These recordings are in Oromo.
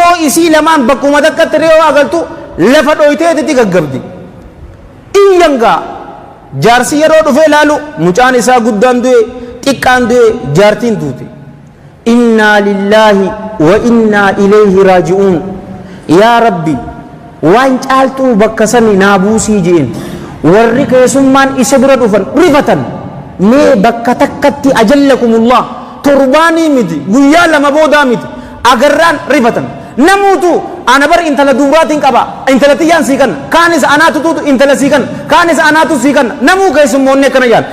Ilmoo isii lamaan bakkuma takkatti re'oo agartu lafa dhoyteetitti gaggabdi. Iyyan gaa jaarsi yeroo dhufee laalu mucaan isaa guddaan du'e, xiqqaan du'e, jaartiin duute. Innaa lillaahi wa innaa ilayhi raaji'uun. Yaa Rabbi, waan caaltuu bakka sani naa buusii je'een. Warri keessummaan isa bira dhufan rifatan. Mee bakka takkatti, ajallakumullah, torbaanii miti, guyyaa 2 boodaa miti, agarraan rifatan. Namuutu ana bar intala dubraatiin qaba, intala tiyyaan sii kanna, kaanis anaatutuutu intala sii kanna, kaanis anaatu sii kanna, namuu keessummoonni akkana jedhan.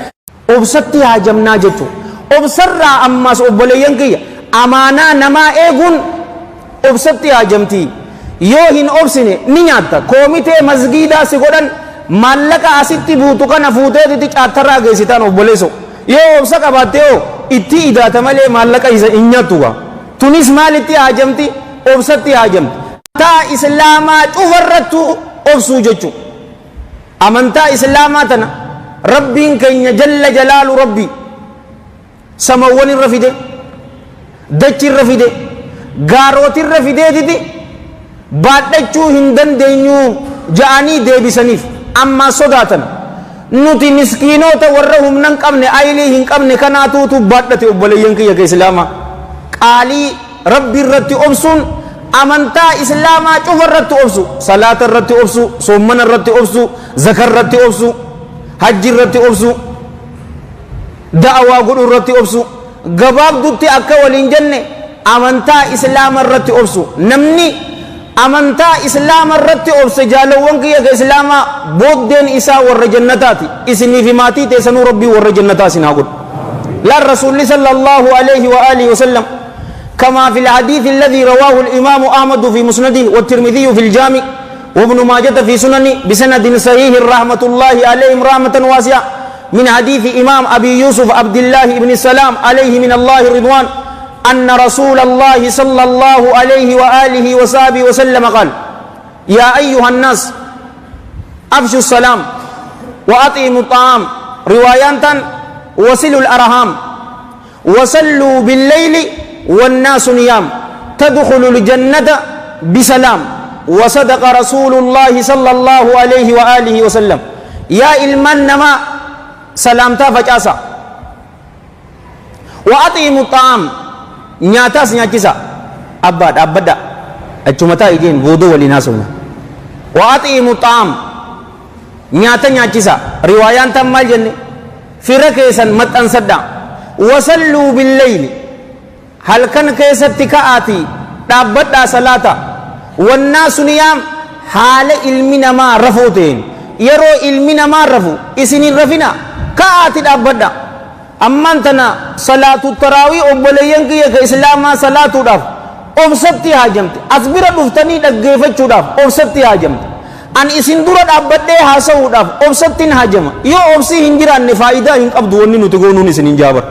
Obsatti haajamnaa jechu. Obsarraa ammaas, obboleeyyan kiyya, amaanaa namaa eeguun obsatti haajamti. Yoo hin obsine ni nyaatta. Koomitee masgiidaa si godhan, maallaqa asitti buutu kana fuuteetiti caattarraa geessitaan, obboleesso. Yoo obsa qabaatte hoo itti idaata malee maallaqa isa hin nyaattu gaa. Tunis maalitti haajamti? Obsatti haajamti. Amantaa Islaamaa cufarrattuu obsuu jechu. Amantaa Islaamaa tana Rabbiin keenya jalla jalaalu Rabbi samawwan irra fide, dachi irra fide, gaarooti irra fideetiti baadhachuu hin dandeenyu ja'anii deebisaniif ammaa sodaatan. Nuti miskiinoota warra humna hin qabne, aylii hin qabne kanaatuutu baadhate. Obboleeyyan kiyya ka Islaamaa, qaalii Rabbi irratti obsuun amantaa Islaamaa cufa irratti obsu, salaata irratti obsu, soommana irratti obsu, zaka irratti obsu, hajji irratti obsu, da'awaa godhuu irratti obsu, gabaabdutti akka waliin jenne amantaa Islaama irratti obsu. Namni amantaa Islaama irratti obse, jaalawwan kiyya ka Islaamaa, booddeen isaa warra jannataati. Isinii fi maatii teessanuu Rabbii warra jannataa isin haa godhu. Laan Rasuulli sallallahu alayhi wa alihi wa sallam, كما في الحديث الذي رواه الإمام أحمد في مسنده والترمذي في الجامع وابن ماجة في سننه بسند صحيح رحمة الله عليهم رحمة واسعة، من حديث إمام أبي يوسف عبد الله بن السلام عليه من الله الرضوان، أن رسول الله صلى الله عليه وآله وصحبه وسلم قال: يا أيها الناس، أفشوا السلام وأطعموا الطعام، رواية وصلوا الأرحام، وصلوا بالليل والناس نيام، تدخلوا الجنة بسلام. وصدق رسول الله صلى الله عليه وآله وسلم. Yaa ilmaan namaa, salaamtaa facaasaa. وأطعموا الطعام, nyaataas nyaachisa. Abbaa, dhaabbadha, achuma taa ijeen boodoo waliin haasofna. وأطعموا الطعام, nyaata nyaachisa. Riwaayaan tan maal jenne? Fira keessan maxxansadha. وصلوا بالليل, halkan keessatti ka'aatii dhaabbadhaa salaata. والناس نيام, haala ilmi namaa rafuu ta'een. Yeroo ilmi namaa rafu isin hin rafina, ka'aati dhaabbadha. Ammaan tana salaatu taraawii, obboleeyyan kiyya ka Islaamaa, salaatuudhaaf obsatti haajamte. As bira dhuftanii dhaggeeffachuudhaaf obsatti haajamte. An isin dura dhaabbadhee haasa'uudhaaf obsattiin haajama. Yoo obsii hin jiraanne faayidaa hin qabdu wanni nuti goonuun isin hin jaabar.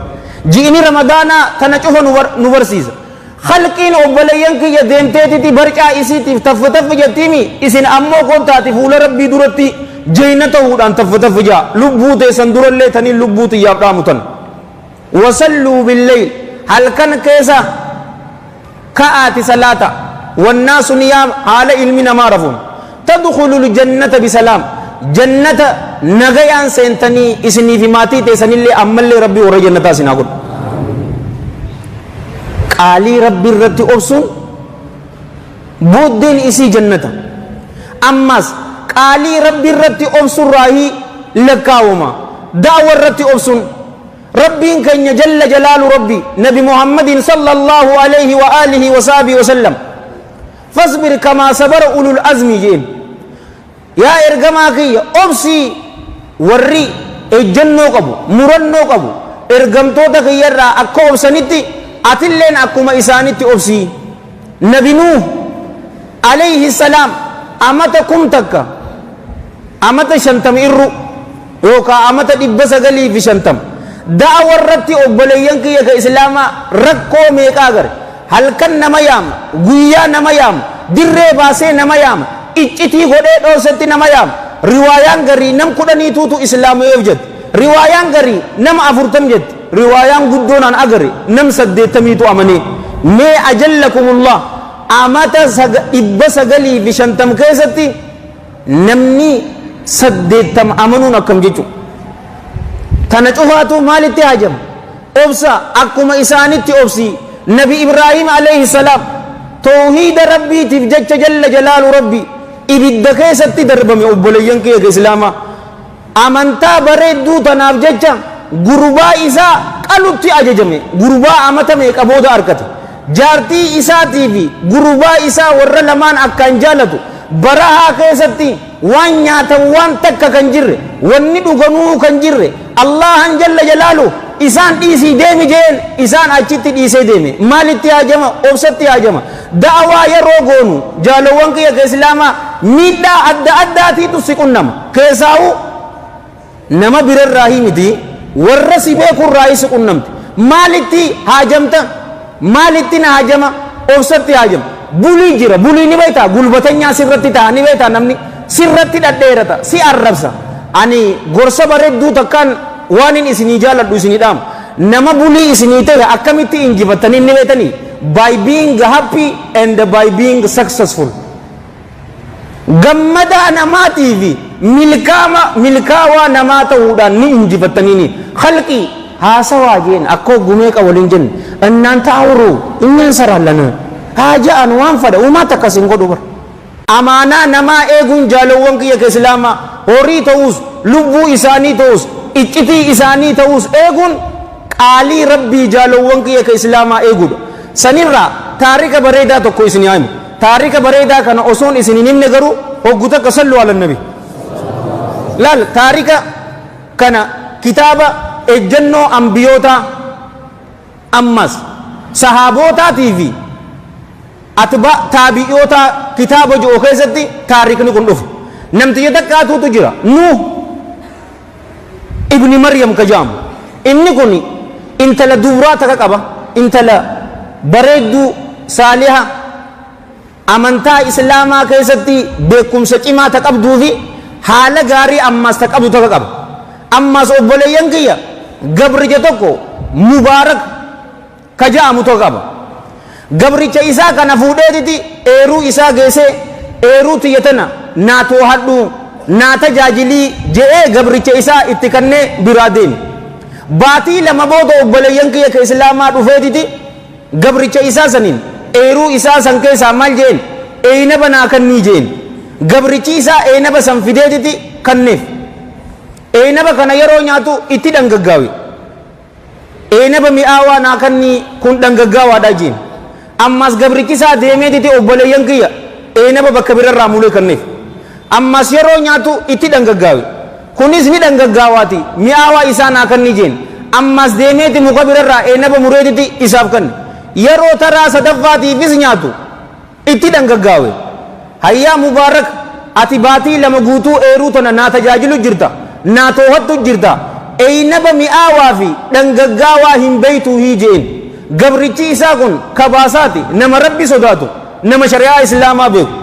Ji'ini Ramadaanaa tana cufa nu barsiisa. Khalqiin, obboleeyyan kiyya, deemteetiti barcaa isiitiif taffa taffa jettiimi. Isin ammoo kottaati fuula Rabbii duratti jeyna ta'uudhaan taffa taffa jaa. Lubbuu teessan durallee taniin lubbuu xiyyaaf dhaamu tan. وصلوا بالليل, halkan keessa ka'aati salaata. والناس نيام, haala ilmi namaa rafuun. تدخلوا الجنة بسلام, jannata nagayaan seentanii. Isinii fi maatii teessanillee ammallee Rabbii warra jannataa isin haa godhu. Qaalii Rabbi irratti obsuun booddeen isii jannata. Ammas qaalii Rabbi irratti obsurraahii lakkaawama da'wa irratti obsuun. Rabbiin keenya jalla jalaalu Rabbi Nabi Muhammadin صلى الله عليه وآله وصحبه وسلم فاصبر كما صبر أولو العزم jeen. Yaa ergamaa kiyya, obsii, warri ejjennoo qabu, murannoo qabu, ergamtoota kiyyarraa akka obsanitti atilleen akkuma isaanitti obsii. Nabi Nuuh عليه السلام amata 1000, amata 50 irru yookaan amata 950 da'awa irratti, obboleeyyan kiyya ka Islaamaa, rakkoo meeqaa gare. Halkan nama yaama, guyyaa nama yaama, dirree baasee nama yaama, iccitii godhee dhoosetti nama yaama. Riwaayaan garii nam 10tuutu islaameef jetti, riwaayaan garii nama 40 jetti, riwaayaan guddoon an agare nam 80tu amanee. Mee, أجلكم الله. Amata 950 keessatti namni 80 amanuun akkam jechuudha. Tana cufaatu maalitti haajama? Obsa, akkuma isaanitti obsi. Nabi Ibraahim alayhi salaam tawhiida Rabbiitiif jecha jalla jalaalu Rabbi ibidda keessatti darbame. Obboleeyyan kiyya Islaamaa, amantaa bareedduu tanaaf jecha gurbaa isaa qalutti ajajame. Gurbaa amata meeqa booda argate. Jaartii isaatii fi gurbaa isaa warra lamaan akkaan jaalatu, barahaa keessatti waan nyaatan waan takka kan jirre, wanni dhuganuu kan jirre, Allahan jalla jalaalu isaan dhiisii deemi jeen, isaan achitti dhiisee deeme. Maalitti haajama? Obsatti haajama. Da'awaa yeroo goonu, jaalowwan kiyya ka Islaamaa, miidhaa adda addaatiitu si qunnama. Keessaa'u nama birarraa miti, warra si beekurraa si qunnamti. Maalitti haajamta? Maalitti na haajama? Obsatti haajama. Bulii jira, bulii ni beektaa, gulbatanyaa sirratti ta'a ni beektaa, namni sirratti dhadheerata, si arrabsa. Ani gorsa bareedduu takkaan waan hin isinii jaaladhu isinii dhaamu. Nama bulii isinii ta'e akkamitti injifattanii ni beektanii? By being happy and by being successful. Gammadaa namaatii fi milkaama milkaawaa namaa ta'uudhaan ni injifattaniini. Khalqii haasawaa jeen akkoo gumeeqa waliin jenne እናንተ አውሩ፣ እኛ እንሰራለን haa ja'an waan fadha uumaa takkas hin godhu bar. Amaanaa namaa eeguun, jaalowwan kiyya ka Islaamaa, horii ta'us, lubbuu isaanii ta'us, iccitii isaanii ta'us eeguun qaalii Rabbii, jaalowwan kiyya ka Islaamaa, eeguudha. Sanirraa taarika bareedaa tokko isinii himu. Taarika bareedaa kana osoon isin hin himne garuu hoggu takka صلوا على النبي. Laal, taarika kana kitaaba ejjennoo ambiyootaa ammas sahaabotaatii fi atba taabi'oota kitaaba ji'u keessatti taarikni kun dhufe. Namtiyya takkaatuutu jira, Nuuh ibni Maryam ka jedhamu. Inni kun intala dubraa takka qaba, intala bareedduu saaliha, amantaa Islaamaa keessatti beekumsa cimaa ta qabduu fi haala gaarii ammas ta qabdu takka qaba. Ammas, obboleeyyan kiyya, gabricha tokko Mubaarak ka ja'amu tokko qaba. Gabricha isaa kana fuudheetiti eeruu isaa geessee, "Eeruu tiyya tana naa toohadhu, naa tajaajilii," je'ee gabricha isaa itti kannee biraa deeme. Baatii 2 booda, obboleeyyan kiyya ka Islaamaa, dhufeetiti gabricha isaa saniin eeruu isaa san keessaa maal jeen? "Eenaba naa kannii," jeen. Gabrichi isaa eenaba san fideetiti kanneef. Eenaba kana yeroo nyaatu itti dhangaggaawe. "Eenaba mi'aawaa naa kannii, kun dhangaggaawaadha," jeen. Ammas gabrichi isaa deemeetiti, obboleeyyan kiyya, eenaba bakka birarraa mulee kanneef. Ammas yeroo nyaatu itti dhangaggaawe. "Kunis ni dhangaggaawaati, mi'aawaa isaa naa kannii," jeen. Ammas deemeeti muka birarraa eenaba mureetiti isaaf kanne. Yeroo taraa sadaffaatiifis nyaatu itti dhangaggaawe. "Hayyaa Mubaarak, ati baatii 2 guutuu eeruu tana naa tajaajilu jirta, naa toohattu jirta, eeynaba mi'aawaa fi dhangaggaawaa hin beeytuu hii?" jeen. Gabrichi isaa kun kabaasaati, nama Rabbi sodaatu, nama shari'aa Islaamaa beeku.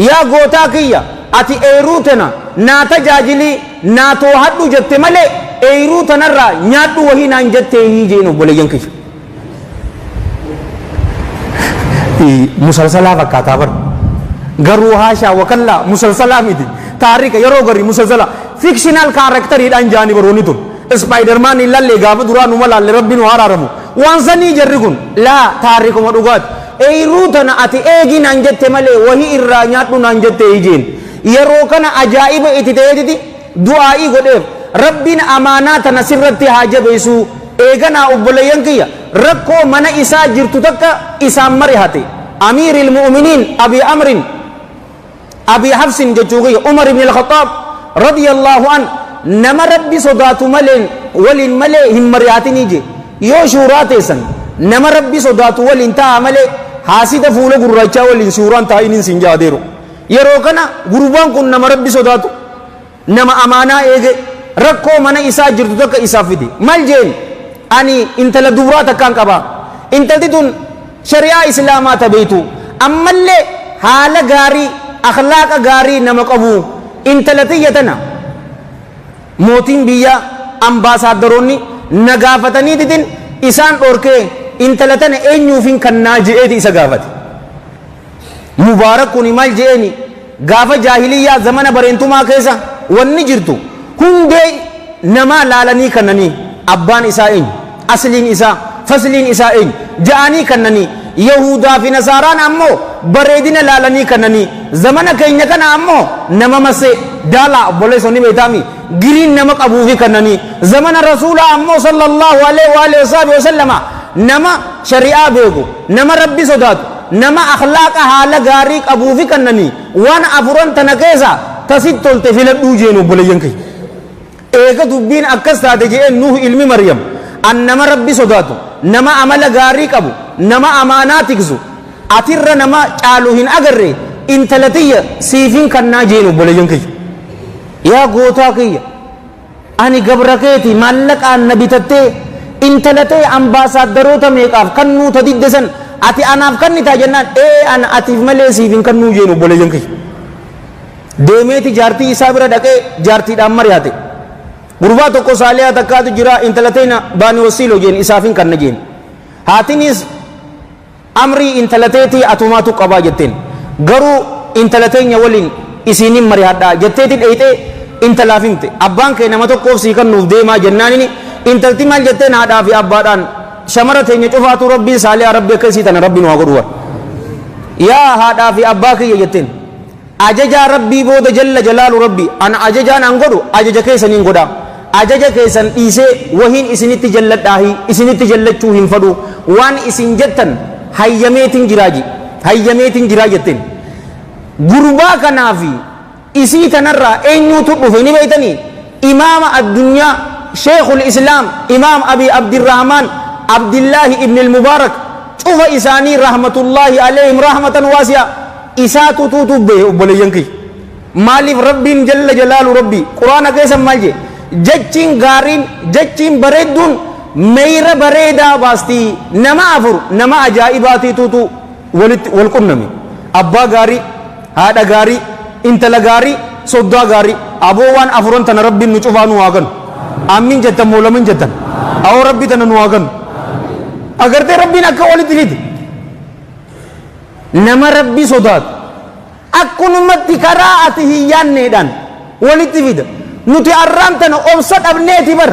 "Yaa gootaa kiyya, ati eeruu tana naa tajaajilii, naa toohadhu jette malee eeruu tanarraa nyaadhu wahii naan jettee hii?" jeen. Obboleeyyan kiyya, musalsalaa fakkaataa bar, garuu haashaa wakallaa, musalsalaa miti. Taarika yeroo garii musalsala fictional characteriidhaan jaanii baroonni tun Spider-Man hin lallee gaafa duraa numa laalle, Rabbi nu haraaramu waan sanii. Jarri kun laa taarikuma dhugaati. "Eeruu tana ati eegi naan jette malee wahii irraa nyaadhu naan jette?" Ijeen yeroo kana ajaa'iba itti ta'eetiti du'aa'ii godheef: "Rabbiin amaanaa tana sirratti haa jabeessu." Eeganaa, obboleeyyan kiyya, rakkoo mana isaa jirtu takka isaan marihate. Amiiril Mu'miniin Abi Amrin, Abi Hafsin jechuu kiyya, Umar ibn al-Khattaab radiyallahu an, nama Rabbi sodaatu maleen waliin malee hin mari'atinii je. Yoo shuuraa teessan nama Rabbi sodaatu waliin ta'a malee haasida fuula gurraachaa waliin suuraan taa'iniin sin jaadeeru. Yeroo kana gurbaan kun nama Rabbi sodaatu, nama amaanaa eege, rakkoo mana isaa jirtu takka isaaf fide. Maal jeen? "Ani intala dubraa takkaan qaba. Intalti tun shari'aa Islaamaa tabeeytu, ammallee haala gaarii, akhlaaqa gaarii nama qabu. Intala tiyya tana mootiin biyyaa, ambaasaaddoroonni na gaafataniititin isaan dhorkee, intala tana eenyuufin kannaa?" je'eeti isa gaafate. Mubaarak kuni maal je'eeni gaafa jaahiliyyaa zamana bareentumaa keessa wanni jirtu hundee namaa laalanii kannanii abbaan isaa eenyu asliin isaa fasliin isaa eenyu ja'anii kannanii yahudaa fi nasaaraan ammoo bareedina laalanii kannanii zamana keenya kana ammoo nama masee daalaa obboleessoo ni beektaami giriin nama qabuufi kannanii zamana rasuulaa ammoo sallallahu alaihi wa alihi wasallama nama shari'aa beeku nama rabbi sodaatu nama akhlaaqa haala gaarii qabuufi kannanii waan afuran tana keessa tasit tolte filadhuu jeenu obboleeyyan kiyya. Eega dubbiin akkas taate je'een Nuh ilmi Maryam an nama rabbi sodaatu nama amala gaarii qabu nama amaanaa tiksu atirra nama caalu hin agarre intala tiyya siifin kannaa jeenu obboleeyyan kiyya. Yaa gootaa kiyya ani gabra keeti maallaqaan na bitattee intala ta'e ambaasaaddaroota meeqaaf kannuu ta didde san ati anaaf kannitaa jennaan ee ana atiif malee siif hin kannuu jeenu obboleeyyan kiyya. Deemeeti jaartii isaa bira dhaqee jaartiidhaan mari'ate. Gurbaa tokko saaliyaa takkaatu jira intala teena baani wasiiloo jeen isaaf hin kanna jeen. Haatinis amrii intala teetii atumaatu qabaa jetteen. Garuu intala teenya waliin isiinin mari'adhaa jetteeti dheeyxee intalaaf himte. Abbaan kee nama tokkoof sii kannuuf deemaa jennaanini intalti maal jetteen haadhaa fi abbaadhaan shamara teenya cufaatu rabbiin saaliyaa rabbi akka isii tana rabbi nu haa godhu war. Yaa haadhaa fi abbaa kiyya jetteen. Ajajaa rabbii booda jalla jalaalu rabbi ana ajajaan an godhu ajaja keessaniin godha. Ajaja keessan dhiisee wahiin isinitti jalladhaahi isinitti jallachuu hin fadhu waan isin jettan hayyameetin jiraaji hayyameetin jiraa jetteen. Gurbaa kanaa fi isii tanarraa eenyuutu dhufe ni beeytanii imaama addunyaa sheekul islaam imaam abi abdirrahmaan abdillaahi ibn mubaarak cufa isaanii rahmatullaahi alayhim rahmatan waasi'a isaatu tuutu bahe obboleeyyan kiyya. Maaliif rabbiin jalla jalaalu rabbi quraana keessa maal jee jechiin gaariin jechiin bareedduun meeyra bareedaa baasti nama afur nama ajaa'ibaatii tuutu walitti wal qunname abbaa gaarii haadha gaarii intala gaarii soddaa gaarii aboo waan afuran tana rabbiin nu cufaa nu haa kanu ammin jettan moo lamin jettan awoo rabbi tana nu haa kanu agartee rabbiin akka walitti fide nama rabbi sodaatu akkunumatti karaa ati hin yaanneedhaan walitti fida nuti arraan tana obsa dhabneeti bar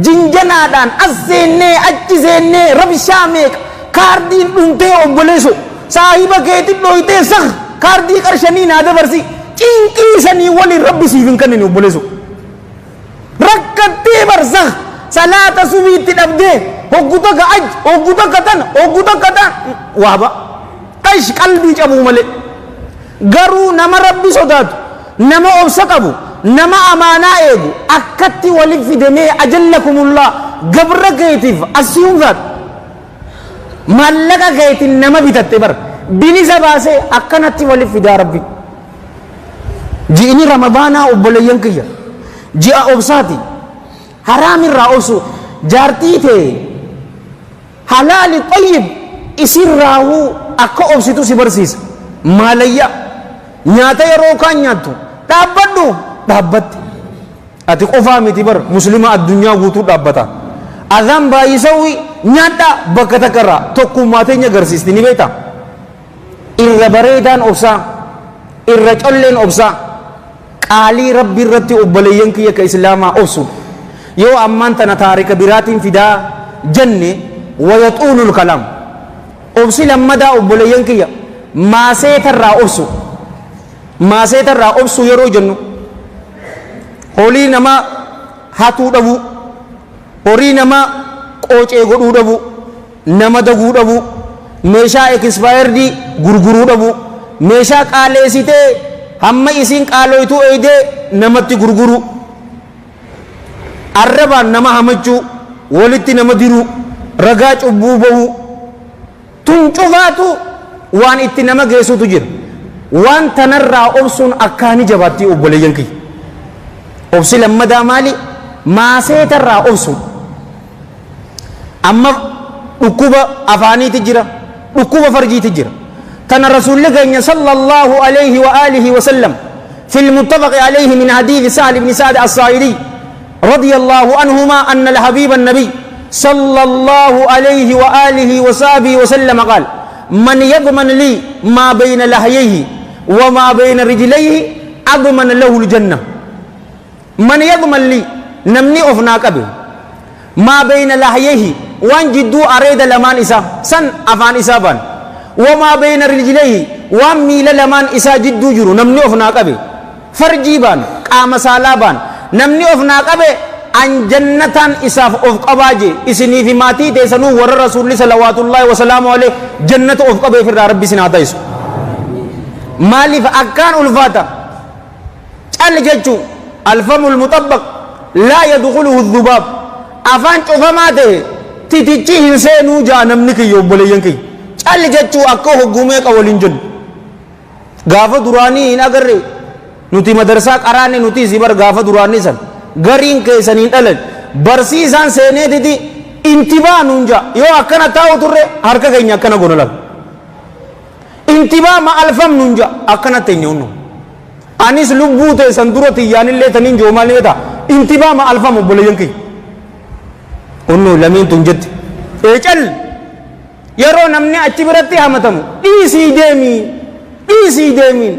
jinjanaadhaan as seennee achi seennee rabshaa meeqa kaardiin dhumtee obboleesso saahiba keetti dhoytee sak kaardii qarshanii naa dabarsi cinqii sanii waliin rabbi siif hin kennine obboleesso rakkattee bar sak salaata subiitti dhabdee hoggu takka aj hoggu takka tan hoggu takka tan waaba qash qalbii cabuu malee garuu nama rabbi sodaatu nama obsa qabu nama amaanaa eegu akkatti walif fidamee ajallakumullah gabra keetiif asiyuun maallaqa keetiin nama bitatte bar bilisa baasee akkanatti walif fidaa rabbi ji'ini ramadaanaa obboleeyyan kiyya ji'a obsaati haraamirraa obsu jaartii tee halaali xayyib isirraahuu akka obsitu si barsiisa maalayya nyaata yeroo kaan nyaattu dhaabbadhu dhaabbatti ati qofaa miti bar muslima addunyaa guutuu dhaabbata azaan baay'isawwi nyaadhaa bakka takka irraa tokkummaa teenya agarsiisti ni beektaa irra bareedaan obsaa irra colleen obsaa qaalii rabbi irratti obboleeyyan kiyya ka islaamaa obsu yoo ammaan tana taarika biraatiin fidaa jenne wayaxuulul kalaam obsi lammadaa obboleeyyan kiyya maaseetarraa obsu maaseetarraa obsu yeroo jennu horii namaa hatuu dhabuu horii namaa qoocee godhuu dhabuu nama daguu dhabuu meeshaa expired gurguruu dhabuu meeshaa qaaleessitee hamma isiin qaaloytuu eeydee namatti gurguruu arrabaan nama hamachuu walitti nama diruu ragaa cubbuu bahuu tun cufaatu waan itti nama geessutu jira waan tanarraa obsuun akkaani jabaattii obboleeyyan kiyya obsi lammadaa maali maaseetarraa obsuun amma dhukkuba afaaniiti jira dhukkuba farjiiti jira tana rasuulli keenya sallallahu alayhi wa alihi wa sallam في المتفق عليه من حديث سهل بن سعد الساعدي رضي الله عنهما أن الحبيب النبي صلى الله عليه وآله وصحبه وسلم قال Man yadman lii maa bayna lahyayhi wa maa bayna rijlayhi adman lahul janna. Man yadman lii, namni of naa qabe, maa bayna lahyayhi, waan jidduu areeda lamaan isaa san afaan isaa baan, wa maa bayna rijlayhi, waan miila lamaan isaa jidduu jiru namni of naa qabe, farjii baan, qaama saalaa baan, namni of naa qabe an jannataan isaaf of qabaa jee. Isinii fi maatii teessanuu warra Rasuulli salawaatullaahi wasalaamu alayhi jannata of qabeef irraa Rabbi isin haa taasisu. Maaliif akkaan ulfaata? Cal jechuu, alfamul muxabbaq laa yadkhuluhu dhubaab, afaan cufamaa ta'e titichi hin seenuu ja'a namni kiyya. Obboleeyyan kiyya, cal jechuu akka hogguu meeqa waliin jennu gaafa duraanii hin agarre. Nuti madarsaa qaraanne, nuti si bar gaafa duraanii san gariin keessan hin dhalan. Barsiisaan seeneetiti intibaa nuun ja'a. Yoo akkana taa'u turre harka keenya akkana gona lal. Intibaa ma alfam nuun ja'a, akkana teenya hunnu. Anis lubbuu teessan dura tiyyaanillee taniin jiru maal ni ta'a? Intibaa ma alfam, obboleeyyan kiyya. Unnu lameen tun jetti. Ee, cal yeroo namni achi biratti hamatamu dhiisii deemii, dhiisii deemiin,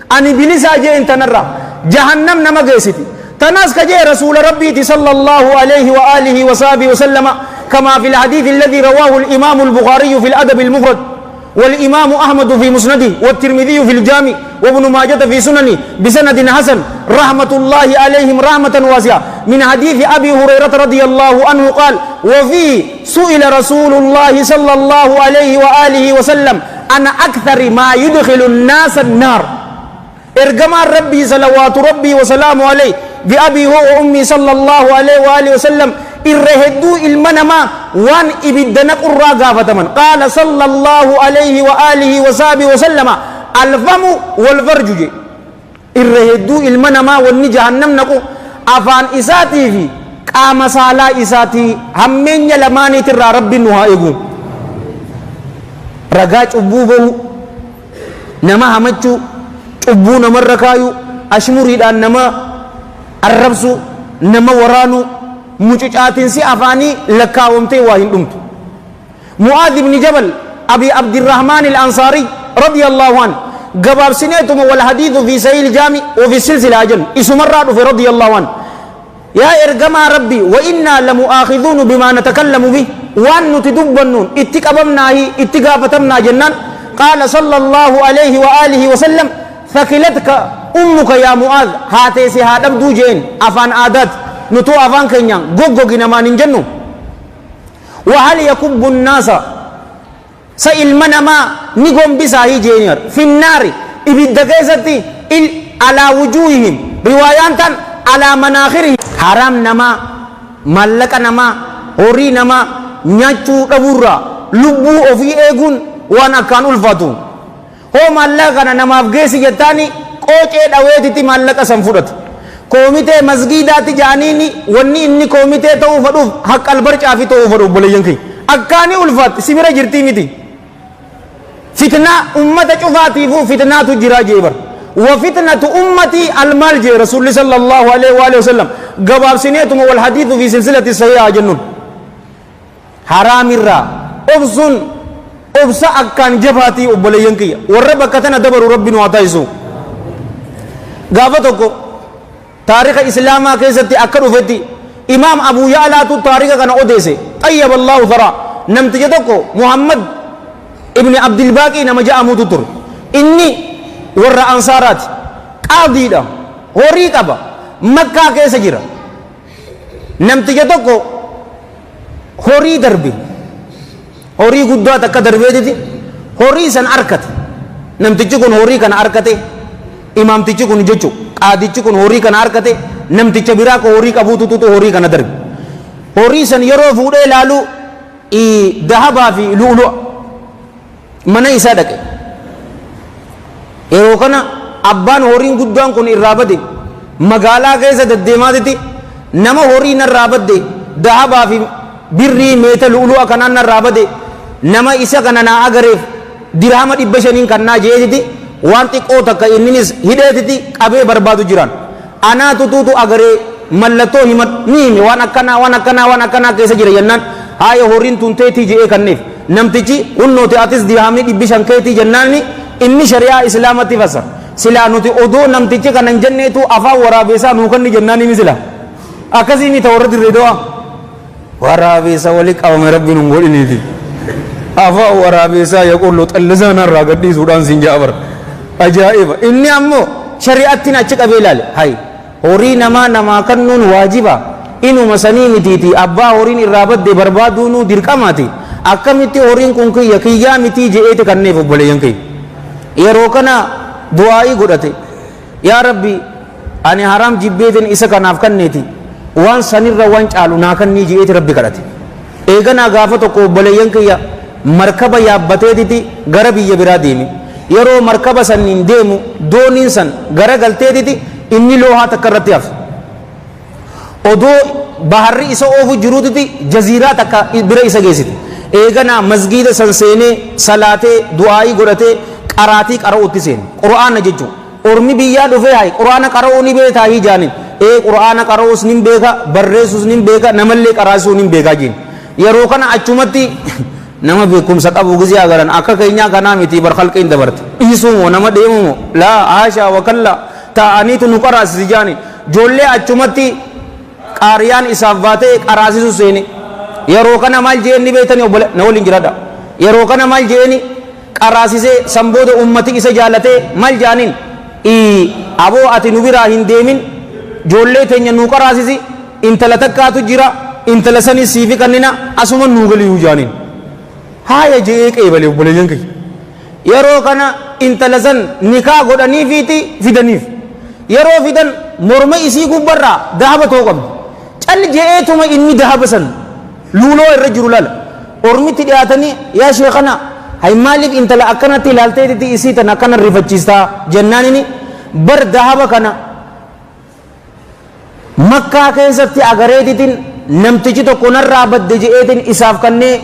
ani bilisaa jeen, tanarraa jahannam nama geessiti. Tanaas ka jee Rasuula Rabbiiti sallallahu alayhi wa alihi wa sahbihi wa sallama, كما في الحديث الذي رواه الإمام البخاري في الأدب المفرد والإمام أحمد في مسنده والترمذي في الجامع وابن ماجة في سننه بسند حسن، رحمة الله عليهم رحمة واسعة، من حديث أبي هريرة رضي الله عنه قال، وفيه سئل رسول الله صلى الله عليه وآله وسلم عن أكثر ما يدخل الناس النار. Ergamaan Rabbii salawaatu Rabbii wasalaamu alayhi bi'abii هو وأمي صلى الله عليه وآله وسلم irra hedduu ilma namaa waan ibidda naqurraa gaafataman. قال صلى الله عليه وآله وصحبه وسلم الفم والفرج je. Irra hedduu ilma namaa wanni jahannam naqu afaan isaatii fi qaama saalaa isaatii. Hammeenya lamaaniitirraa Rabbiin nu haa eegu. Ragaa cubbuu bahu, nama hamachuu, cubbuu namarra kaayuu, ashmuriidhaan nama arrabsuu, nama waraanuu, mucucaatinsi afaanii lakkaawamtee waa hin dhumtu. Mu'aadh ibni Jabal Abi Abdirrahmaan al-Ansaari رضي الله عنه, gabaabsineetuma, والحديث في صحيح الجامع وفي السلسلة jennu, isumarraa dhufe رضي الله عنه. Yaa ergamaa Rabbi, وإنا لمؤاخذون بما نتكلم به, waan nuti dubbannuun itti qabamnaahi, itti gaafatamnaa jennaan, قال صلى الله عليه وآله وسلم ثكلتك أمك يا معاذ, haateesi haa dhabduu jeen. Afaan aadaat nutuu afaan keenyaan goggogi namaan hin jennu. وهل يكب الناس, sa ilma namaa ni gombisaa jeeniyar, في النار, ibidda keessatti, على وجوههم, riwaayaan tan على مناخرهم. Haraam namaa, maallaqa namaa, horii namaa nyaachuu dhabuurraa lubbuu ofii eeguun waan akkaan ulfaatu. Hoo maallaqa kana namaaf geessi jettaani, qoocee dhaweetitti maallaqa san fudhata. Koomitee masgiidaatti jaaniini, wanni inni koomitee ta'uu fedhuuf haqqal barcaafi ta'uu fedhu. Obboleeyyan kiyya, akkaani ulfaatti si bira jirtii miti. Fitnaa ummata cufaatiifuu fitnaatu jira jee bar. وفتنة أمتي المال jee Rasuulli صلى الله عليه وآله وسلم. Gabaabsineetuma, والحديث في سلسلة الصحيحة jennuun. Haraamirraa obsuun obsa akkaan jabaatii. Obboleeyyan kiyya, warra bakka tana dabaru Rabbi nu haa taasisu. Gaafa tokko taarika Islaamaa keessatti akka dhufetti, Imaam Abuu Ya'laatu taarika kana odeesse, طيب الله ثراه, namticha tokko Muhammad ibni Abdilbaaqii nama ja'amutu ture. Inni warra Ansaaraati, qaadiidha, horii qaba, Makkaa keessa jira. Namticha tokko horii darbe, horii guddaa takka darbeetiti horii san arkate. Namtichi kun horii kana arkate, imaamtichi kun jechu, qaadichi kun horii kana arkate. Namticha biraa ka horii qabuututu horii kana darbe. Horii san yeroo fuudhee ilaalu dahabaa fi lu'lu'a. Mana isaa dhaqe. Yeroo kana abbaan horiin guddaan kun irraa bade magaalaa keessa deddeemaatitti, nama horii narraa badde, dahabaa fi birrii meeta lu'lu'a kanaan narraa bade, nama isa kana naa agareef dirhama 500n kannaa jeetiti, waan xiqqoo takka inninis hidheetiti qabee barbaadu jiran. Anaatu tuutu agaree mallattoo hima ni hime, waan akkanaa, waan akkanaa, waan akkanaa keessa jira jennaan. Haaya, horiin tun teetii je'ee kanneef. Namtichi hunnooti atis dirhamni 500 keetii jennaanni inni shari'aa islaamatti fassara. Silaa nuti odoo namtichi kana hin jenneetu afaan waraabeessaa nuu kanni jennaan himi sila. Akkasii mita warra dirree dawaa. Waraabeessa wali qabame rabbiin hin godhiniiti. Afaan waraabeessaa yaqullu xallisaa narraa gadhiisuudhaan siin ja'a bara. Ajaa'iba. Inni ammoo shari'attiin achi qabee ilaale. Hay horii namaa namaa kennuun waajiba. Inuma sanii mitiiti abbaa horiin irraa badde barbaaduunuu dirqamaati. Akkamitti horiin kun kiyya kiyyaa mitii je'eeti kanneef obboleeyyan kiyya. Yeroo kana du'aa'ii godhate. Yaa Rabbi, ani haraam jibbeetiin isa kanaaf kanneeti, waan sanirra waan caalu naa kannii je'eeti Rabbi kadhate. Eeganaa gaafa tokko obboleeyyan kiyya markaba yaabbateetiti gara biyya biraa deeme. Yeroo markaba sanniin deemu dooniin san gara galteetiti inni loohaa takka irratti hafe. Odoo baharri isa oofu jiruutiti jaziiraa takka bira isa geessite. Eeganaa masgiida san seenee salaatee du'aa'ii godhatee qaraatii qara'uutti seene. Qur'aana jechuun ormi biyyaa dhufee hayi qur'aana qara'uu ni beekaa hii jaanin. Ee, qur'aana qara'uus nin beeka, barreessuus nin beeka, namallee qaraasuu nin beekaa jeen. Yeroo kana achumatti nama beekumsa qabu gizee agaran akka keenyaa kanaa miti bar khalqiin dabarte. Dhiisuu moo nama deemu moo laa haashaa wakallaa taa'aniitu nu qaraasisi jaani. Joollee achumatti qaariyaan isaaf baatee qaraasisu seene. Yeroo kana maal jeen ni beektani obbole na waliin jiraadha. Yeroo kana maal jeeni qaraasisee san booda ummati isa jaalatee maal jaaniin, aboo ati nu biraa hin deemin, joollee teenya nuu qaraasisi, intala takkaatu jira, intala sanis siifi kannina, asuma nuu galiyuu jaaniin. Haaya je'ee qeebale obboleeyyan kiyya. Yeroo kana intala san nikaa godhaniifiiti fidaniif. Yeroo fidan morma isii gubbarraa dahaba ta'uu qabdi. Cal je'eetuma inni dahaba san luuloo irra jiru lala. Ormitti dhiyaatanii, yaa sheekana, hay maaliif intala akkanatti ilaalteetiti isii tan akkana rifachiistaa jennaanini, bar dahaba kana Makkaa keessatti agareetitin namtichi tokko narraa badde je'eetin isaaf kannee,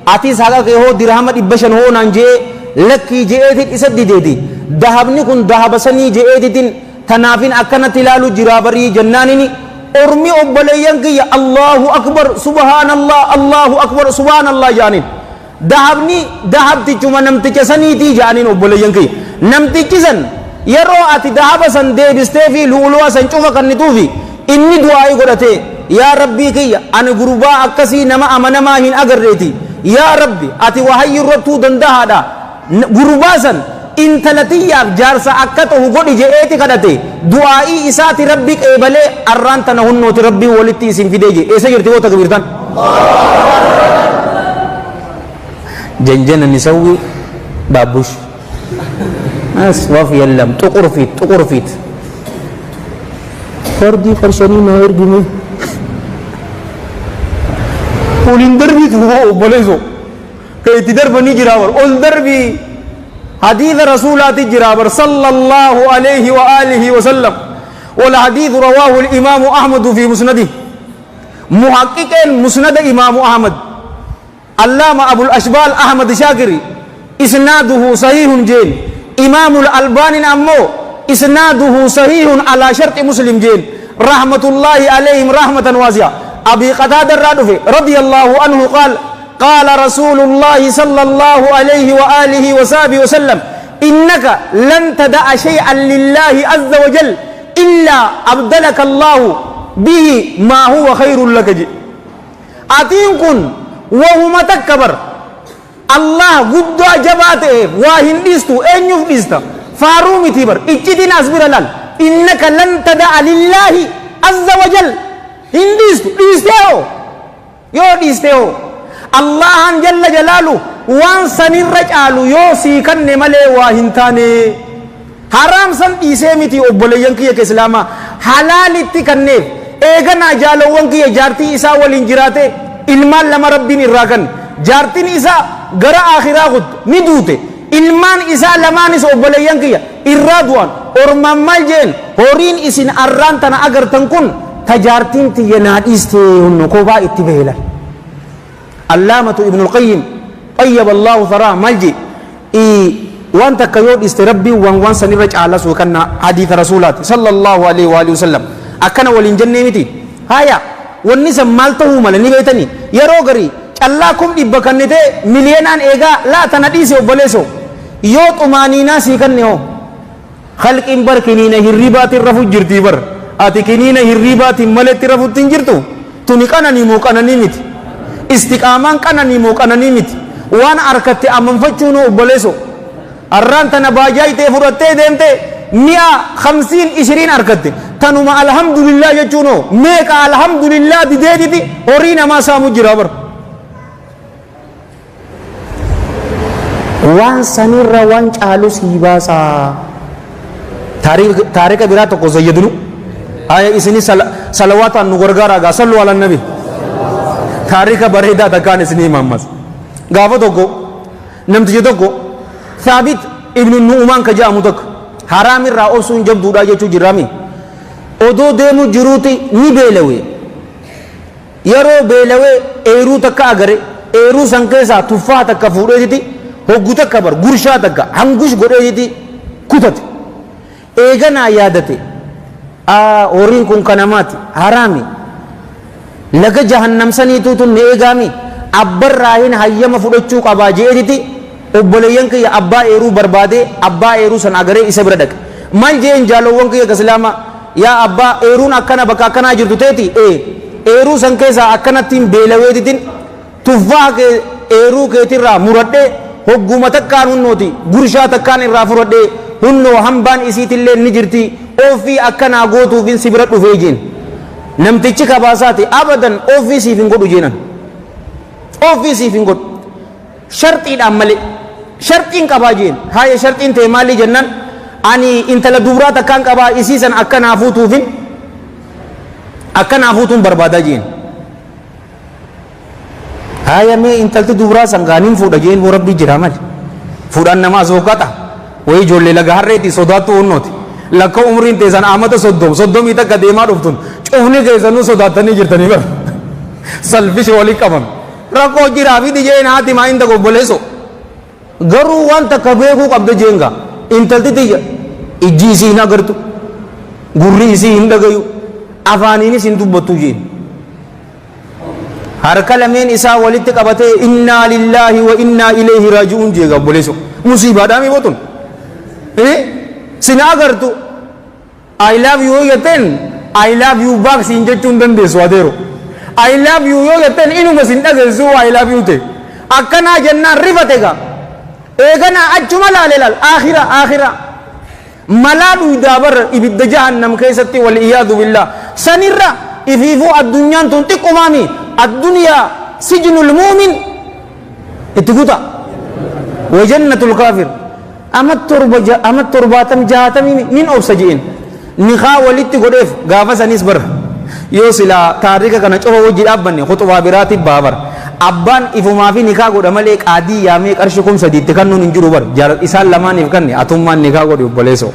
atis haqa kee hoo dirhama 500 hoo naan je'ee lakkii je'eetin isa dideeti, dahabni kun dahaba sanii je'eetitin tanaafin akkanatti ilaalu jiraa barii jennaanini, ormi obboleeyyan kiyya Allahu akbar subhaanallah, Allahu akbar subhaanallah jedhaniin. Dahabni dahabtichuma namticha saniitii jedhaniin obboleeyyan kiyya. Namtichi san yeroo ati dahaba san deebistee fi lu'ulu'a san cufa kannituufi inni du'aa'ii godhatee, yaa Rabbii kiyya, ani gurbaa akkasii nama amanamaa hin agarreeti, yaa Rabbi ati wahayyi irrattuu dandahaadha, gurbaa san intala tiyyaaf jaarsa akka ta'u godhi je'eeti kadhate. Du'aa'ii isaati Rabbi qeebalee arraan tana hunnooti Rabbiin walitti isin fidee je. Eessa jirti hoo takbiirtan? Janjana nisawwi baabbush as waf yallam xuqur fiit xuqur fiit fardii qarshanii naa ergime waliin darbiitu hoo obboleessoo. Ka itti darbanii jiraa bar ol darbii hadiisa rasuulaati jiraa bar sallallahu alayhi wa alihi wa sallam. Wal hadiisu rawaahu al-imaamu Ahmadu fi musnadihi. Muhaqqiqeen musnada imaamu Ahmad Allaama Abul Ashbaal Ahmad Shaakiri isnaaduhu sahiihun jeen. Imaamul Albaanin ammoo isnaaduhu sahiihun alaa sharxi Muslim jeen, rahmatullaahi alayhim rahmatan waasi'a. Abii Qataada irraa dhufe radiyallaahu anhu qaal قال رسول الله صلى الله عليه وآله وصحبه وسلم: إنك لن تدع شيئا لله عز وجل إلا أبدلك الله به ما هو خير لك. جي أتين كن وهما تكبر الله guddaa jabaa ta'eef waa hin dhiistu. Eenyuuf dhiista? Faaruu miti bar iccitiin as bira laal. Innaka lan tada'a lillaahi azza wajal hin dhiistu. Dhiistee hoo? Yoo dhiiste hoo? Allahan jalla jalaalu waan sanirra caalu yoo sii kanne malee waa hin taane. Haraam san dhiisee miti obboleeyyan kiyya ka islaamaa, halaalitti kanneef. Eeganaa jaalowwan kiyya jaartii isaa waliin jiraatee ilmaan lama Rabbiin irraa kanne. Jaartiin isaa gara aakhiraa kutte, ni duute. Ilmaan isaa lamaanis obboleeyyan kiyya irraa du'an. Ormaan maal jeen? Horiin isin arraan tana agartan kun ta jaartiin tiyya naa dhiiste, hunno kophaa itti bahe lal. Allaamatu Ibnul Qayyim xayyaba Allahu tharaa maal jee? Waan takka yoo dhiiste Rabbiin waan sanirra caalasuu kanna. Hadiisa rasuulaati sallallahu alaihi wa alihi wasallam akkana waliin jennee miti? Haya, wanni san maal ta'uu mala ni beeytanii? Yeroo garii Callaa 100,000 kannitee miliyoonaan eegaa laa tana dhiise obboleesso. Yoo xumaaniinaa sii kanne hoo? Khalqiin bar kiniina hirribaatiin rafu jirtii bar. Ati kiniina hirribaatiin maletti rafutti hin jirtu. Tuni qananii moo qananii miti? Istiqaamaan qananii moo qananii miti? Waan harkatti amanfachuun obboleesso. Arraan tana baajaayitee fudhattee deemtee mi'a 50 20 harkatte. Tanuma alhamdulillah jechuun hoo meeqa alhamdulillah dideetiti horii namaa saamu jira bar. Waan sanirra waan caalu sii baasaa. Taarika biraa tokko zayyadunu. Aya isini salawaataan nu gargaaraa gaa sallu ala nabi. Taarika bareedaa takkaan isinii hima ammas. Gaafa tokko namtichi tokko Thaabit ibnu Nu'umaan ka jedhamu tokko haraam irraa obsuun jabduudhaa jechuu jirraami. Odoo deemu jiruuti ni beelawe. Yeroo beelawee eeruu takka agare, eeruu san keessaa tuffaa takka fuudheetiti hoggu takka bar gurshaa takka hangush godheetiti kutate. Eeganaa yaadate, aa horiin kun ka namaati, haraami. Laga jahannam saniituu tun na eegaami, abbarraahin hayyama fudhachuu qabaa je'eetiti obboleeyyan kiyya abbaa eeruu barbaadee abbaa eeruu san agaree isa bira dhaqe. Maal je'een jaalowwan kiyya ka islaamaa? Yaa abbaa, eeruun akkana bakka akkanaa jirtu teeti? Ee. Eeruu san keessaa akkanattiin beelaweetitin tuffaa kee eeruu keetirraa muradhee hogguma takkaan hunnooti gurshaa takkaan irraa furadhee hunnoo hambaan isiitilleen ni jirti ooffii akkanaa gootuufin si bira dhufee jeen. Namtichi kabaasaati abadan ooffii siif hin godhu jeenan. Ooffii siif hin godhu. Sharxiidhaan malee. Sharxiin qabaa jeen. Haaya sharxiin tee maalii jennaan ani intala dubraa takkaan qabaa isii san akka naa fuutuufin akka naa fuutuun barbaadaa jeen. Haaya mee intalti dubraa san gaaniin fuudha jeen boo rabbii jiraa mali. Fuudhaan namaa as fokkata. Wayii ijoollee laga harreetii sodaattu hunnooti. Lakka umriin teessan amata 30 31 deemaa dhuftun cufni keessanuu sodaattanii jirtanii bara. Salfishi walii qabame. Rakkoo jiraa fidi jeen haati maa inta obboleesso. Garuu waan takka beekuu qabda jeen gaa. Intalti tiyya ijji isii hin agartu. Gurri isii hin dhagayu. Afaaniinis hin dubbattu jeen. Harka lameen isaa walitti qabatee innaa lillaahi wa innaa ilayhi raaji'uun jee gaa obboleesso. Musiibaadhaa mi botun. Sin agartu. I love you yoo jetteen I love you back siin jechuu hin dandeessu adeero. I love you yoo jetteen inuma sin dhageessu I love you ta'e. Akkanaa jennaan rifate gaa. Eeganaa achuma laale laal aakhira aakhira. Malaa dhuydaa bar ibidda jahannam keessatti wal iyaadu billah. Sanirra ifiifuu addunyaan tun xiqqumaami. Addunyaa sijnul muumin itti guta. Wajannatul kaafir. Amat 7 amat 70 60 nin obsa je'een. Nikaa walitti godheef gaafa saniis bar yoo silaa taarika kana cufa wajji dhaabbanne khuxubaa biraati baha bar. Abbaan ifumaafi nikaa godha malee qaadii yaamee qarshi 3000 itti kannuun hin jiru bar. Jaal isaan lamaaniif kanne atummaan nikaa godhi obboleessoo.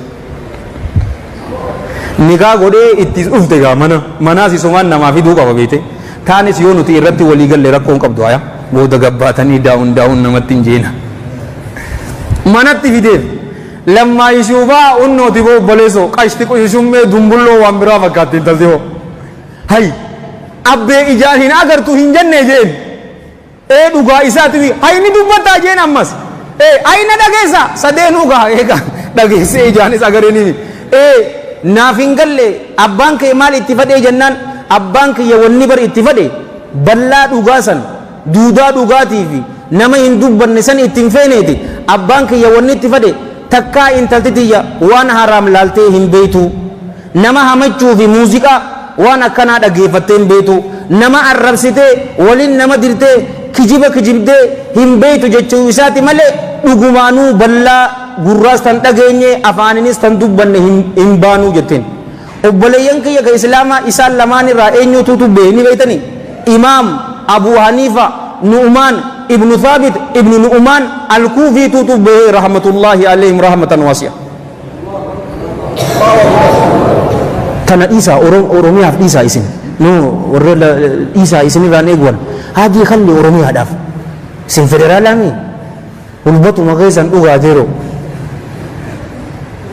Nikaa godhee itti dhufte gaa mana manaas isumaan namaa fiduu qaba beekte. Taanis yoo nuti irratti walii galle rakkoo hin qabdu haya booda gabbaatanii daawun daawun namatti hin jeena. Manatti fideef lammaa ishuubaa unnooti boo obboleessoo qashti qushishummee dumbulloo waan biraa fakkaatti intalti hoo. Hay abbee ijaan hin agartu hin jenne jeen. Ee dhugaa isaati hay ni dubbattaa jeen ammas. Ee ay na dhageessa sadeenuu gaa eega dhageessee ijaanis agareenii. Ee naaf hin galle abbaan kee maal itti fadhee jennaan abbaan kiyya wanni bar itti fadhe ballaa dhugaa san duudaa dhugaatii fi nama hin dubbanne san itti hin feeneeti abbaan kiyya wanni itti fadhe takkaa intalti tiyya waan haraam laaltee hin beeytu nama hamachuu fi muuziqaa waan akkanaa dhageeffattee hin beeytu nama arrabsitee waliin nama dirtee kijiba kijibdee hin beeytu jechuu isaati malee dhugumaanuu ballaa gurraas tan dhageenye afaaninis tan dubbanne hin baanuu jetteen. Obboleeyyan kiyya ka Islaamaa isaan lamaan irraa eenyuutuutu behe ni beeytanii? Imaam Abuu Haniifa Nu'maan ibnu Thaabit ibnu Nu'maan Al-Kuufiituutu behe rahmatullaahi alayhim rahmatan waasi'a. Tana dhiisaa Oromiyaaf dhiisaa isin. No warra dhiisaa isin irraan eeguwan. Haadii kalli Oromiyaadhaaf. Isin federaalaami? Hulbatuma keessan dhugaa jeeroo.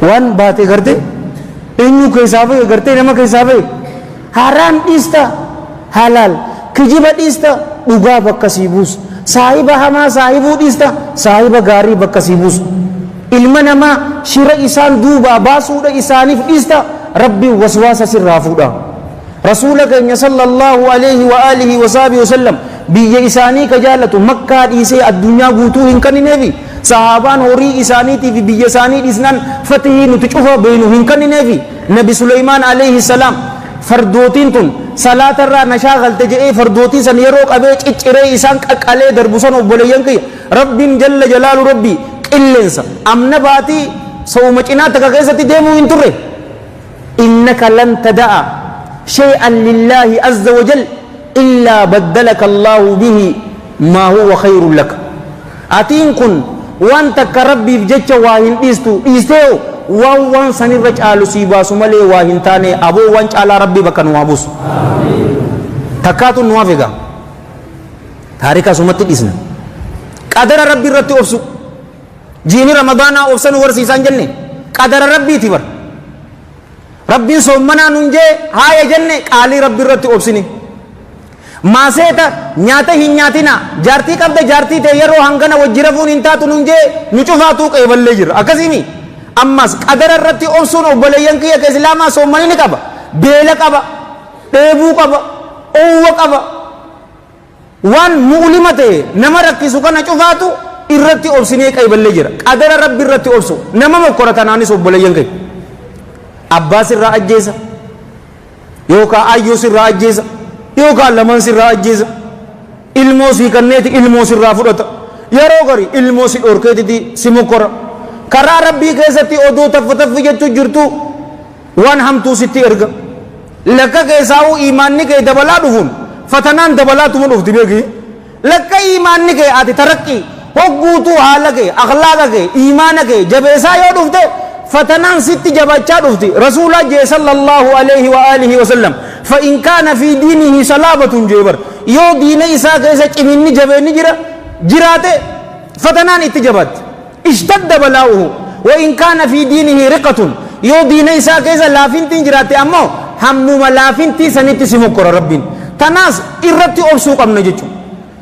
Waan baate garte eenyu keessaa bahe gartee nama keessaa bahe. Haraam dhiista halaal. Kijiba dhiista dhugaa bakka sii buusa. Saahiba hamaa saahibuu dhiista, saahiba gaarii bakka sii buusa. Ilma namaa shira isaan duubaa baasuudha isaaniif dhiista, Rabbiin waswaasa sirraa fuudha. Rasuula keenya sallallahu aleyhi wa aalihi wa sahbihi wa sallam biyya isaanii ka jaalatu Makkaa dhiisee addunyaa guutuu hin kannineefi? Sahaabaan horii isaaniitii fi biyya isaanii dhiisnaan fatihii nuti cufa beeynu hin kannineefi? Nabi Suleymaan aleyhi salaam fardootiin tun salaata irraa na shaagalte je'ee fardootii san yeroo qabee cicciree isaan qaqqalee darbu san, obboleeyyan kiyya, Rabbiin jalla jalaalu Rabbii qilleensa amna baatii sa'uma cinaa takka keessatti deemuu hin turre. Innaka lan tada'a shay'an lillaahi azza wa jal illaa baddalaka Allaahu bihi maa huwa khayrun lak. Atiin kun waan takka Rabbiif jecha waa hin dhiistu, dhiistee hoo waan waan sanirra caalu sii baasu malee waa hin taane. Aboo, waan caalaa Rabbi bakka nu haa buusu. Takkaatu nu hafe gaa. Taarika asumatti dhiisna. Qadara Rabbi irratti obsu. Jiini Ramadaanaa obsa nu barsiisaan jenne, qadara Rabbiiti bar. Rabbiin soommanaa nun jee, haaya jenne, qaalii Rabbi irratti obsine. Maaseeta nyaata hin nyaatina, jaartii qabda, jaartii tee yeroo hangana wajji rafuun hin taatu nun jee, nu cufaatuu qeeballee jirra. Akkasiimi? Ammas qadara irratti obsuun, obboleeyyan kiyya ka Islaamaa, soommani ni qaba. Beela qaba. Dheebuu qaba. Oowwa qaba. Waan mu'lima ta'e nama rakkisu kana cufaatu irratti obsinee qayballee jira. Qadara Rabbi irratti obsu. Nama mokkora tanaanis, obboleeyyan keenya. Abbaa sirraa ajjeesa. Yookaan ayyoo sirraa ajjeesa. Yookaan lamaan sirraa ajjeesa. Ilmoo sii kanneeti ilmoo sirraa fudhata. Yeroo gari ilmoo si dhorkeetiti si mokkora. Karaa Rabbii keessatti odoo taffa taffi jechuu jirtu waan hamtuu sitti erga. Lakka keessaa'uu iimaanni kee dabalaa dhufuun fatanaan dabalaatuma dhufti, beeki. Lakka iimaanni kee ati taraqqii hogguutuu haala kee, akhlaaqa kee, iimaana kee jabeessaa yoo dhufte, fatanaan sitti jabaachaa dhufti. Rasuulaa jee sallallahu alayhi wa alihi wa sallam, fa in kaana fi diinihi salaabatun jee bar. Yoo diina isaa keessa ciminni jabeenni jira jiraate, fatanaan itti jabaatti. Ishtadda balaa'uhu wa in kaana fii diinihi riqatun, yoo diina isaa keessa laafintiin jiraatte ammoo hammuma laafintii sanitti si mokkora Rabbiin. Tanaas irratti obsuu qabna jechuudha.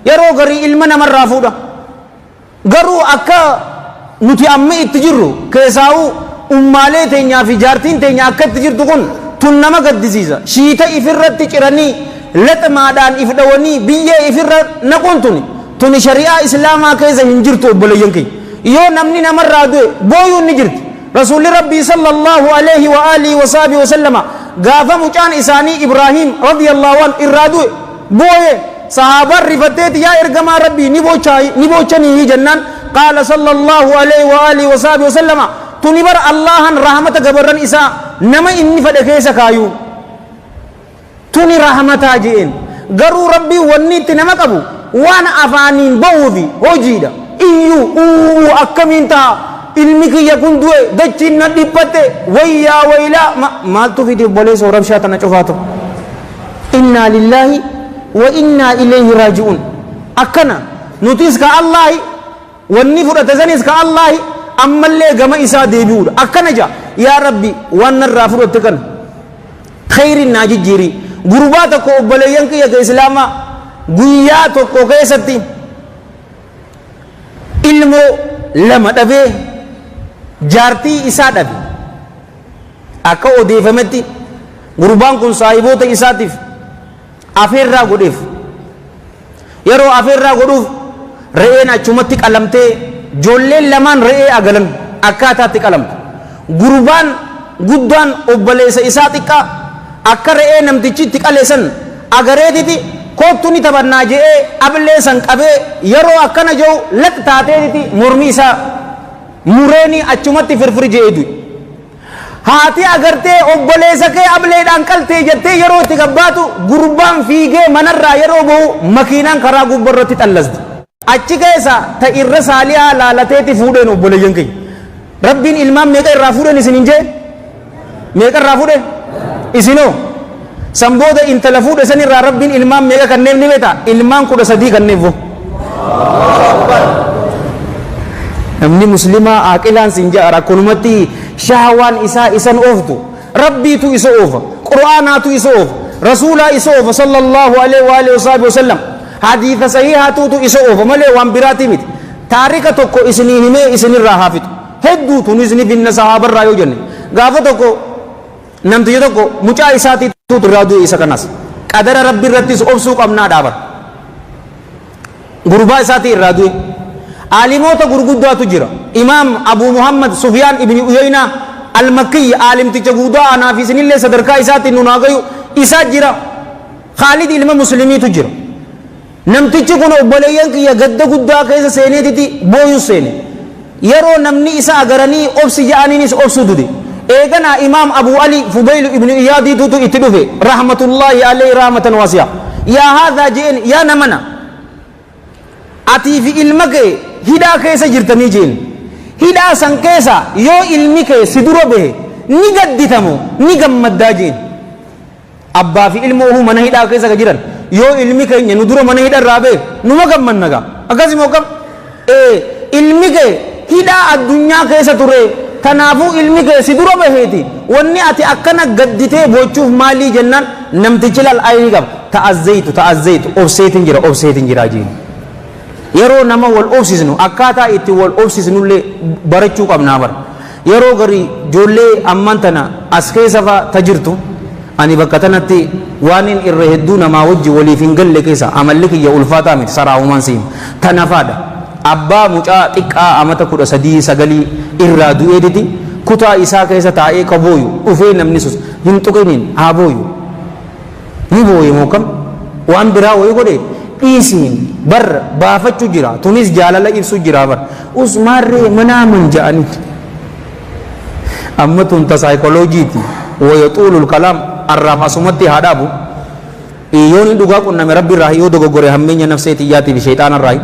Yeroo garii ilma namarraa fuudha. Garuu akka nuti amma itti jirru keessaa'uu ummaalee teenyaa fi jaartiin teenya akka itti jirtu kun tun nama gaddisiisa. Shiita ifirratti ciranii laxmaadhaan if dhawanii biyyee ifirra naquun tuni Tuni shari'aa Islaamaa keessa hin jirtu, obboleeyyan keenya. Yoo namni namarraa du'e booyuun ni jirti. Rasuulli Rabbii sallallahu aleyhi wa aalihi wa sahbihi wa sallama gaafa mucaan isaanii Ibraahiim radiyallahu anhu irraa du'e booye. Sahaabaan rifatteeti, yaa ergamaa Rabbii, ni boochaayi, ni boochaniihi jennaan, qaala sallallahu aleyhi wa aalihi wa sahbihi wa sallama, tuni bar Allaahan rahmata gabarran isaa nama inni fedhe keessa kaayuu. Tuni rahmataa je'een. Garuu Rabbiin wanni itti nama qabu waan afaaniin bahuufi hojiidha. Iyyuu, uuu akkamiin taha, ilmi kiyya kun du'e, dachiin na dhiphatte, wayyaa waylaa, ma maaltu fide obboleessoo rabshaa tana cufaa ta'u? Innaa lillaahi wa innaa ilayhi raaji'uun. Akkana nutis ka Allaahi, wanni fudhate sanis ka Allaahi, ammallee gama isaa deebi'uudha. Akkana ja'a, yaa Rabbi, waan narraa fudhatte kana kheyriin naa jijjiiri. Gurbaa tokko, obboleeyyan kiyya ka Islaamaa, guyyaa tokko keessatti ilmoo lama dhabee, jaartii isaa dhabe. Akka odeeffametti gurbaan kun saahiboota isaatiif afeerraa godheef. Yeroo afeerraa godhuuf re'een achumatti qalamtee, joolleen lamaan re'ee agalan akkaataatti qalamtu. Gurbaan guddaan obboleessa isaa xiqqaa akka re'ee namtichi itti qale san agareetiti, koottu ni taphannaa je'ee ablee san qabee yeroo akkana je'u lax taateetiti mormi isaa mureeni achumatti firfir je'ee du'e. Haati agartee obboleessa kee ableedhaan qaltee jettee yeroo itti gabbaatu, gurbaan fiigee manarraa yeroo bahu makiinaan karaa gubbarratti xallasdi. Achi keessa ta irra saalihaa laalateeti fuudheen, obboleeyyan keenya. Rabbiin ilmaan meeqa irraa fuudheen isin hin jee? Meeqa irraa fuudhe? Isinoo? San booda intala fuudhe san irraa Rabbiin ilmaan meeqa kanneef ni beektaa? Ilmaan 13 kanneef boo. Namni Muslimaa aaqilaan siin ja'a, rakkonumatti shahawaan isaa isan ooftu. Rabbiitu isa oofa. Qur'aanaatu isa oofa. Rasuulaa isa oofa sallallahu alaihi wa alihi wa sahbihi wa sallam. Hadiisa sahiihaatuutu isa oofa malee waan biraatii miti. Taarika tokko isinii himee isinirraa haa fixu. Hedduu tunis ni finna sahaabarraa yoo jenne. Gaafa tokko namtichi tokko mucaa isaatiitu irraa du'e isa kanas. Qadara Rabbi irrattis obsuu qabnaa dhaaban. Gurbaa isaatii irraa du'e. Aalimoota gurguddaatu jira. Imaam Abu Muhammad Sufyaan ibni Uyaynaa Al-Makkiyyi aalimticha guddaa anaa fi isinillee sadarkaa isaatiin nu naa gayu isaa jira. Khaalid ilma Muslimiitu jira. Namtichi kun obboleeyyan kiyya gadda guddaa keessa seeneetiti booyuu seene. Yeroo namni isa agaranii obsi ja'aniinis obsuu dude. Eeganaa Imaam Abu Ali Fudayl ibn Iyaadiitutu itti dhufe rahmatullaahi alayhi rahmatan waasi'a. Yaa haadhaa je'een, yaa namana, atii fi ilma kee hidhaa keessa jirtanii je'een. Hidhaa san keessa yoo ilmi kee si dura bahe ni gaddita moo ni gammaddaa je'een. Abbaa fi ilmoo huu mana hidhaa keessa ka jiran yoo ilmi keenya nu dura mana hidha irraa bahe numa gammanna gaa. Akkasi moo akkam? Ee, ilmi kee hidhaa addunyaa keessa ture, tanaafuu ilmi kee si dura baheeti wanni ati akkana gadditee boochuuf maalii jennaan namtichi laal ayni qaba. Ta'azzaytu ta'azzaytu, obseetin jira obseetin jira jeen. Yeroo nama wal obsisnu akkaataa itti wal obsisnullee barachuu qabnaa bar. Yeroo garii joollee amman tana as keessa fa ta jirtu ani bakka tanatti waanin irra hedduu namaa wajji waliif hin galle keessa amalli kiyya ulfaataa miti saraahumaan si hima. Tana faadha. Abbaa mucaa xiqqaa amata 13 9 irraa du'eetiti kutaa isaa keessa taa'ee ka booyu dhufee namni sus hin tuqiniin haa booyu. Ni booye moo kam? Waan biraa wayi godhe? Dhiisiin bar baafachu jira. Tunis jaalala ibsu jira bar. Us maarree manaaman ja'anii. Amma tun ta saayikolojiiti. Wayaxuulul kalaam arraaf asumatti haa dhaabu. Yoon hin dhugaa qunname Rabbi irraa, yoo dogoggore hammeenya nafsee tiyyaatii fi sheyxaana irraayi.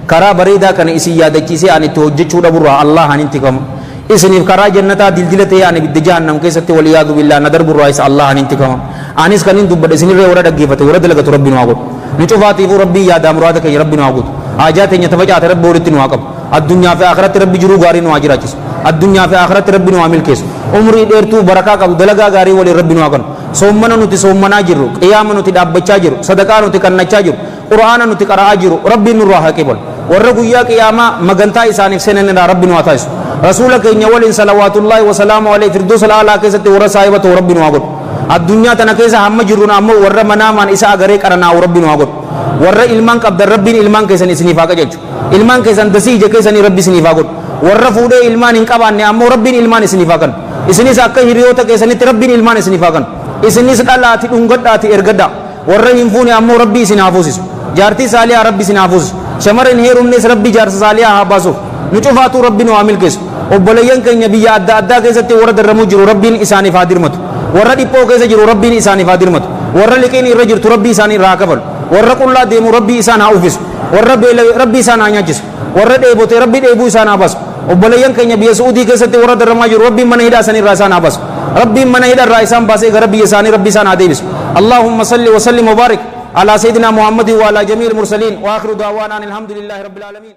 Karaa bareedaa kana isin yaadachiisee ani itti hojjechuu dhaburraa Allaahaan hin tikama. Isiniif karaa jannataa dildila ta'ee ani ibidda jahannam keessatti wal-iyaadu billaah na darburraayis Allaahaan hin tikama. Anis kanin dubbadhe isinirree warra dhaggeeffate warra dalagatu Rabbi nu haa godhu. Nu cufaatiifuu Rabbiin yaadaa muraada keenya Rabbi nu haa guutu. Haajaa teenya ta facaate Rabbi walitti nu haa qabu. Addunyaa fi aakhiratti Rabbi jiruu gaarii nu haa jiraachisu. Addunyaa fi aakhiratti Rabbi nu haa milkeessu. Umrii dheertuu barakaa qabdu dalagaa gaarii waliin Rabbi nu haa kanu. Soommana nuti soommanaa jirru, qiyaama nuti dhaabbachaa jiru, sadaqaa nuti kannachaa jiru, Qur'aana nuti qara'aa jiru Rabbiin nurraa haa qeebalu. Warra guyyaa qiyaamaa magantaa isaaniif seenan irraa Rabbi nu haa taasisu. Rasuula keenya waliin salawaatullaahi wa salaamuhu alayhi firdoosa al-a'laa keessatti warra saahiba ta'u Rabbi nu haa godhu. Addunyaa tana keessa hamma jirrun ammoo warra manaamaan isa agaree qaranaa'u Rabbi nu haa godhu. Warra ilmaan qabdan Rabbiin ilmaan keessan isiniif haa qajeelchu. Ilmaan keessan dasii ija keessanii Rabbi isiniif haa godhu. Warra fuudhee ilmaan hin qabaanne ammoo Rabbiin ilmaan isiniif haa kennu. Isinis akka hiriyoota keessanitti Rabbiin ilmaan isiniif haa kennu. Isinis dhalaati dhungadhaati ergadhaa. Warra hin fuune ammoo Rabbi isin haa fuusisu. Jaartii saalihaa Rabbi isin haa fuusisu. Shamara hin heerumnes Rabbi jaarsa saalihaa haa baasuuf. Nu cufaatuu Rabbi nu haa milkeessu. Obboleeyyan keenya biyya adda addaa keessatti warra darramuu jiru Rabbiin isaaniif haa dirmatu. Warra dhiphoo keessa jiru Rabbiin isaaniif haa dirmatu. Warra liqiin irra jirtu Rabbi isaan irraa haa kafalu. Warra qullaa deemu Rabbi isaan haa uffisu. Warra beelawe Rabbi isaan haa nyaachisu. Warra dheebote Rabbi dheebuu isaan haa baasu. Obboleeyyan keenya biyya Su'uudii keessatti warra darramaa jiru Rabbiin mana hidhaa san irraa isaan haa baasu. Rabbiin mana hidha irraa isaan baasee gara biyya isaanii Rabbi isaan haa deebisu. Allaahumma salli wa sallim wa baarik alaa sayyidinaa Muhammadin wa alaa jami'il mursaliin wa aakhiru da'waanaa anil hamdulillahi rabbil aalamiin.